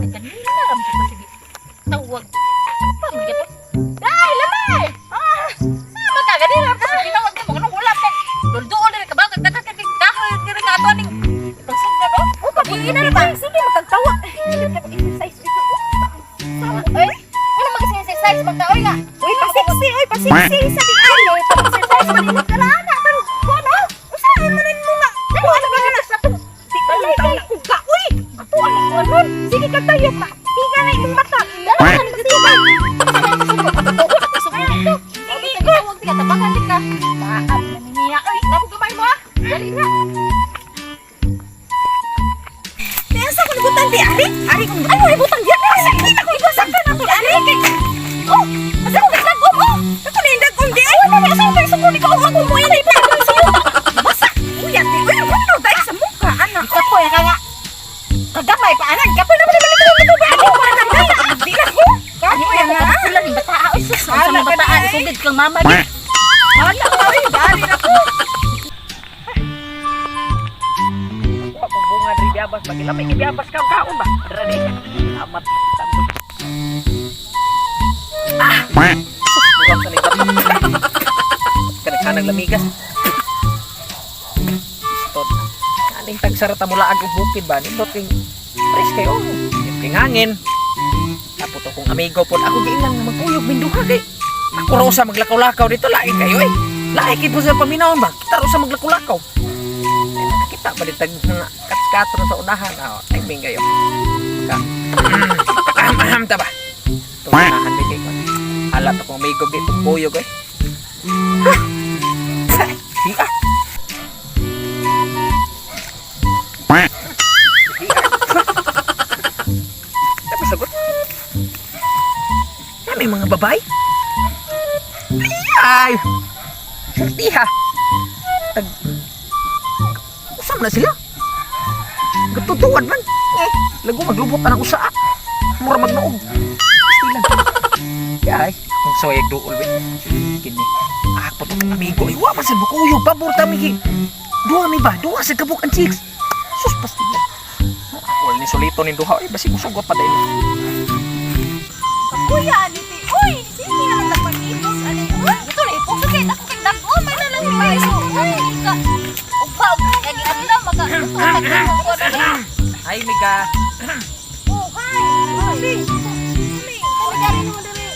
Kanina ra mo ko sige. Tawag. Pa man gyapon. Dai, lamay. Ah, sama ka ganina ra ko gitawag mo nganong wala pa. Dulduol diri ka ba kag daghan kay kahoy diri nga ato ning ipagsugda do. Oh, Pabuhi na ra ba? Sige, magtagtawa. Exercise dito. Ay, wala mag-exercise magkaoy nga. Uy, pasiksi, uy, pasiksi. Sa di ay, exercise man mo ka na, ana. Pero, kuno, usahan man mo nga. Kuno ba na sa to? Di ka lang taon na kuga, uy. Ato ano ko anon. Sige ka tayo pa. Tiga na imong mata. Dala ka na tiga. Sige, tawag ka tabangan di ka. Taab na niya. Ay, naku gamay mo ah. Dali na. Kaya sa ko nabutan di ari? Ari ko ano ay butang di? Ay, kita ko ibasa ka na to ari kay. Oh, asa ko nagdagom oh. Ako na yung dagom di ay. Wala na asa ko suko ni ko ako mo ini pa siyo. Basa. Uy, ate, uy, ano dai sa mukha ana. Kapoy ka nga. Kagamay pa anan. Kapoy na balik balik balik balik. Ako pa na ba? Di na ko. Kapoy Ay, nga. ako lang bataa. Oy, sus, ang Ala sa ka bataa. na, eh. Sugid kang mama di. Ana ka uy, dari na ko. Wa kong bunga diri biyabas ba kila may gibiyabas ka kaon ba. Dara di. Amat tambot. Ah. Murag sa ni bato. Kanang lamigas. Istot. Aning tagsara ta mula ag bukid ba nindot king fresh kayo. King hangin. Tapos akong amigo pod ako giingan nga magkuyog minduha kay ako raw sa maglakaw-lakaw dito lain kayo eh. Lain kay po sa paminawon ba? Kita raw sa maglakaw-lakaw. Ay, nakakita ba din tag mga katskatro sa unahan? Ah, timing kayo. Ka. Aham, ta ba? Itong unahan din kayo. Halat akong amigo dito, kuyog eh. Ha! Hiya! Hiya! Tapos sagot. Kami mga babae. Ay! Sortiha! Tag... Usam na sila. Gatutuwad man. Eh, lago maglubot na usa. Mura magnoog. Stilan. Yay, kung soy duol be. Kini. Ako to amigo ay wa man sad bukuyog pabor ta mi. Duha mi ba? Duha sa kabuk ang chicks. Sus pastila. Wala ni solito nin duha ay basi musugot pa dahil. Kuya ani ti. Uy, sige na lang nagpag-ipos ani. Uy, Ito na ipuso kay dako kay dagom may na lang ni so. Uy, ka. Ugba ug kay giadlaw maka ito ko na. Ay miga. Oh, hi. Hi. Kami, kami dari mo diri.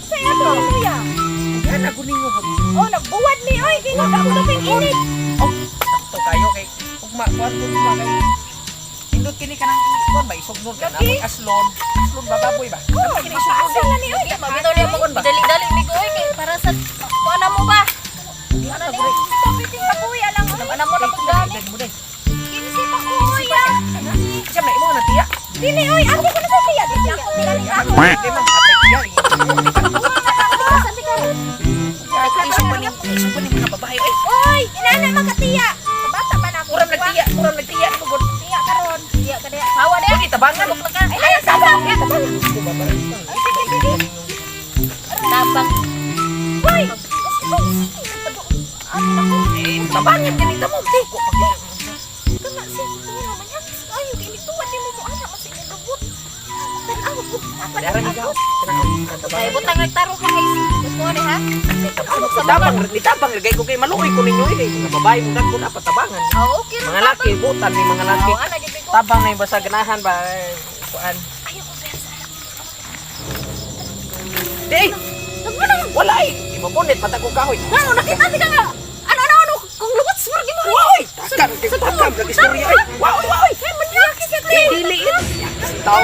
Sa ato, kuya. Yan ako ninyo. Oh, nagbuwad mi oy, ginoo ako kaping init. Oh, sakto kayo kay ugma kuan ko ugma kay Indot kini kanang kuan ba isugnon ka na Lagi. aslon, aslon ba baboy ba? Oh, Kini isugnon. makaasa na ni oy. Mabitaw niya mo dali-dali mi ko oy kay para sa kuan na mo ba? Di ana gud. Kapiting pa kuya lang oy. Ana mo na pagdani. Edad mo day. Kinsi pa kuya. Siya na imo na tiya. Dili oy, ako ko na sa tiya. Dili ako tingali ako. Kay ma'am atay tiya. Saan ka? Isog pa ni mga babae ay. Oy, inana makatiya. Bata pa na ako. Uram nagtiya, uram nagtiya mo gud. Tiya karon. Diya ka diya. Hawa diya. Pwede tabangan. Ay, ay, sama. Ay, sige, sige. Tabang. Hoy, sige, nagpadoon. Amin ako. Eh, tabangan ganita mo. Di ko pag Kana siya, kuya, manyakis kayo. Kay nituwad ni mo mo, anak, mas inyong lubot. Tanaw ko. Dara ni gaw. Ay butang nagtarong ka kay kuan ni ha. Tabang, tabang kay ko kay maluoy ko ninyo eh. Mga babae mo dagko dapat tabangan. Oh, okay ra. Mga laki, butan ni mga laki. Oh, ana gid ko. Tabang na yung basta ganahan ba? eh, Kuan. Ayaw ko siya sa Di! Wala eh! Imapunit, mata ko kahoy. Ngano nakita ti ka nga. Ano ano ano kung lubot sa mo. Wow! Takam, takam, nag-istorya eh. Wow, wow! Kay manyakis ka Dili eh. Tao.